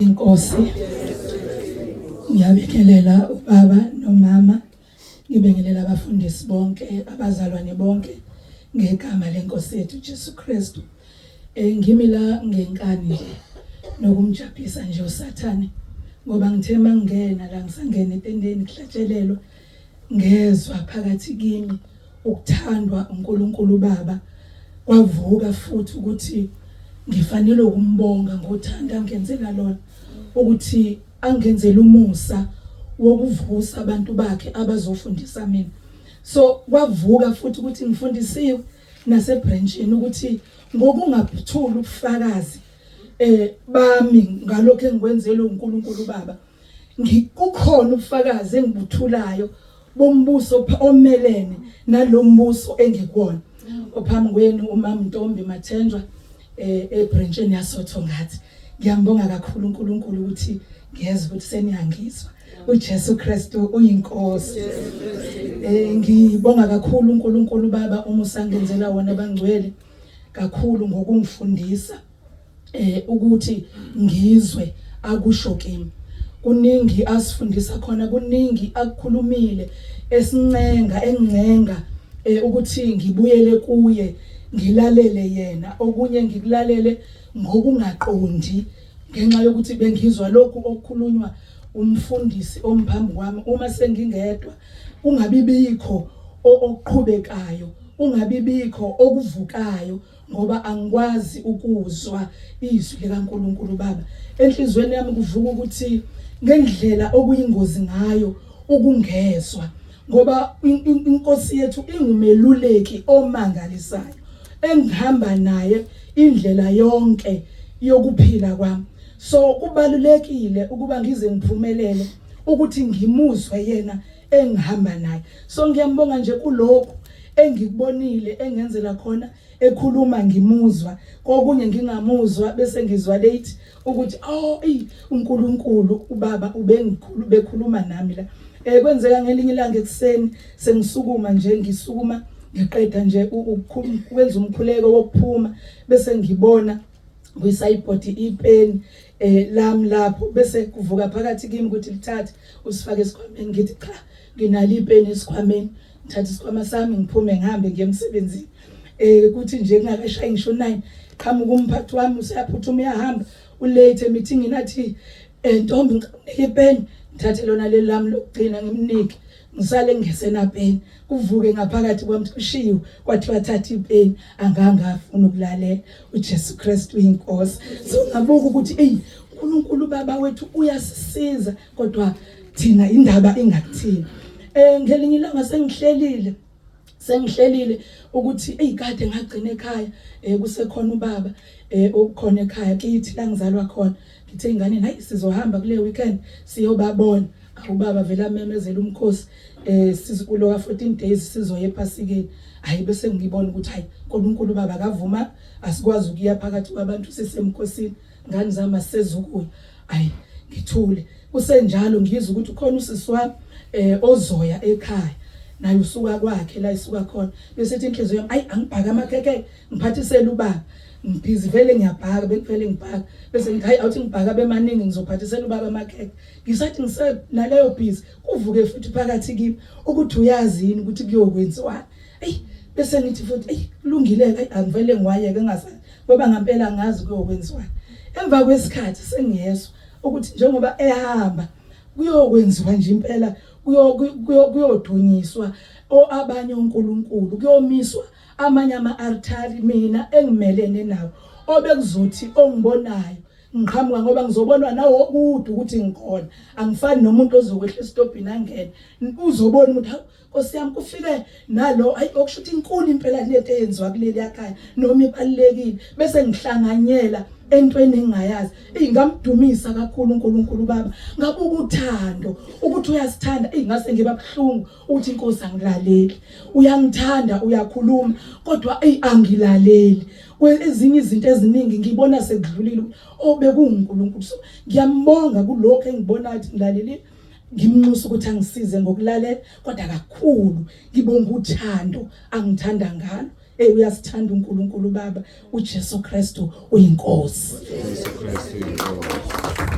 Inkosi ngiyabingelela ubaba nomama ngibingelela abafundisi bonke abazalwane bonke ngegama lenkosi yethu Jesu Kristu eh ngimi la ngenkani nje nokumjabhisa nje uSathane ngoba ngithe mangena la ngisangena etendeni kuhlatshelelwa ngezwa phakathi kimi ukuthandwa uNkulunkulu uBaba kwavuka futhi ukuthi ngifanele ukumbonga ngothando angenzela lona ukuthi angenzele umusa wokuvusa abantu bakhe abazofundisa mina so kwavuka futhi ukuthi ngifundisiwe nasebranchini ukuthi ngokungabuthuli ubufakazi eh bami ngalokho engikwenzela uNkulunkulu uBaba ngikukhona ubufakazi engibuthulayo bombuso omelene nalombuso engikuwona ophambi kwenu umama Ntombi Mathenjwa eh ebranchini yasotho ngathi ngiyambonga kakhulu uNkulunkulu ukuthi ngiyeza ukuthi seniyangizwa uJesu Kristu uyinkosi eh ngibonga kakhulu uNkulunkulu baba umusa ngenzela wona bangcwele kakhulu ngokungifundisa eh ukuthi ngizwe akusho kimi kuningi asifundisa khona kuningi akukhulumile esincenga engincenga eh, ukuthi ngibuyele kuye ngilalele yena okunye ngikulalele ngokungaqondi ngenxa yokuthi bengizwa lokhu okukhulunywa umfundisi omphambi kwami uma sengingedwa kungabibikho okuqhubekayo kungabibikho okuvukayo ngoba angikwazi ukuzwa izwi likaNkuluNkulu Baba. Enhlizweni yami kuvuka ukuthi ngendlela okuyingozi ngayo ukungezwa ngoba inkosi yethu ingumeluleki omangalisayo engihamba naye indlela yonke yokuphila kwami so kubalulekile ukuba ngize ngiphumelele ukuthi ngimuzwe yena engihamba naye so ngiyambonga nje kulokhu engikubonile engenzela khona ekhuluma ngimuzwa kokunye ngingamuzwa bese ngizwa late ukuthi oh ey uNkulunkulu ubaba ubengikhulu bekhuluma nami la eh kwenzeka ngelinye ilanga ekseni sengisukuma nje ngisukuma ngiqeda nje ukwenza umkhuleko wokuphuma bese ngibona kwisayibhodi ipeni eh lami lapho bese kuvuka phakathi kimi ukuthi lithathe usifake esikhwameni ngithi cha nginalo ipeni esikhwameni ngithatha isikhwama sami ngiphume ngihambe ngiye emsebenzini eh kuthi nje kungakashayi ngisho 9 qhamuka umphathi wami useyaphuthuma uyahamba ulate emeeting nathi eh ntombi nginike ipeni ngithathe lona leli lami lokugcina ngimnike ngisale ngingesenapeni kuvuke ngaphakathi kwami kushiwo kwathiwa thatha ipeni angangafuna ukulalela uJesu Kristu inkosi so ngabuka ukuthi ey uNkulunkulu baba wethu uyasisiza kodwa thina indaba ingakuthini eh ngelinye ilanga sengihlelile sengihlelile ukuthi ey kade ngagcina ekhaya eh kusekhona ubaba eh okukhona ekhaya kithi la ngizalwa khona ngithe ingane hayi sizohamba kule weekend siyobabona ubaba vele amemezela umkhosi eh sizikulo ka 14 days sizoya ephasikeni hayi bese ngibona ukuthi hayi uNkulunkulu baba akavuma asikwazi ukuya phakathi kwabantu sisemkhosini ngani zami asisezukuya ayi ngithule kusenjalo ngizwa ukuthi ukhona usisi wami eh ozoya ekhaya naye usuka kwakhe la isuka khona bese ethi inhliziyo yami ayi angibhaka amakhekhe ngiphathisele ubaba ngibhizi vele ngiyabhaka bekuvele ngibhaka bese ngithi hayi awuthi ngibhaka bemaningi ngizophathisela ubaba amakhekhe ngisathi ngise naleyo busy kuvuke futhi phakathi kimi ukuthi uyazi yini ukuthi kuyokwenziwani eyi bese ngithi futhi eyi kulungile-ke angivele ngiwayeke ngingasazi ngoba ngampela angazi kuyokwenziwani emva kwesikhathi sengiyezwa ukuthi njengoba ehamba kuyokwenziwa nje impela kuyodunyiswa o abanye onkulunkulu kuyomiswa amanye ama-altari mina engimelene nawo obekuzothi ongibonayo ngiqhamuka ngoba ngizobonwa nawo kude ukuthi ngikhona angifani nomuntu ozokwehla esitobhini angene uzobona ukuthi Nkosi yami kufike nalo ayi okusho ukuthi inkulu impela lento eyenziwa kuleli yakhaya noma ibalekile bese ngihlanganyela entweni engingayazi ingamdumisa kakhulu uNkulunkulu baba ngabuka uthando ukuthi uyasithanda ingase ngiba buhlungu uthi inkosi angilaleli uyangithanda uyakhuluma kodwa ey angilaleli kwezinye izinto eziningi ngibona sekudlulile obekuNkulunkulu so ngiyambonga kulokho engibona ukuthi ngilalelile ngimnxusa ukuthi angisize ngokulalela kodwa kakhulu ngibonga uthando angithanda ngalo hey uyasithanda uNkulunkulu baba uJesu Kristu uyinkosi Jesu Kristu uyinkosi.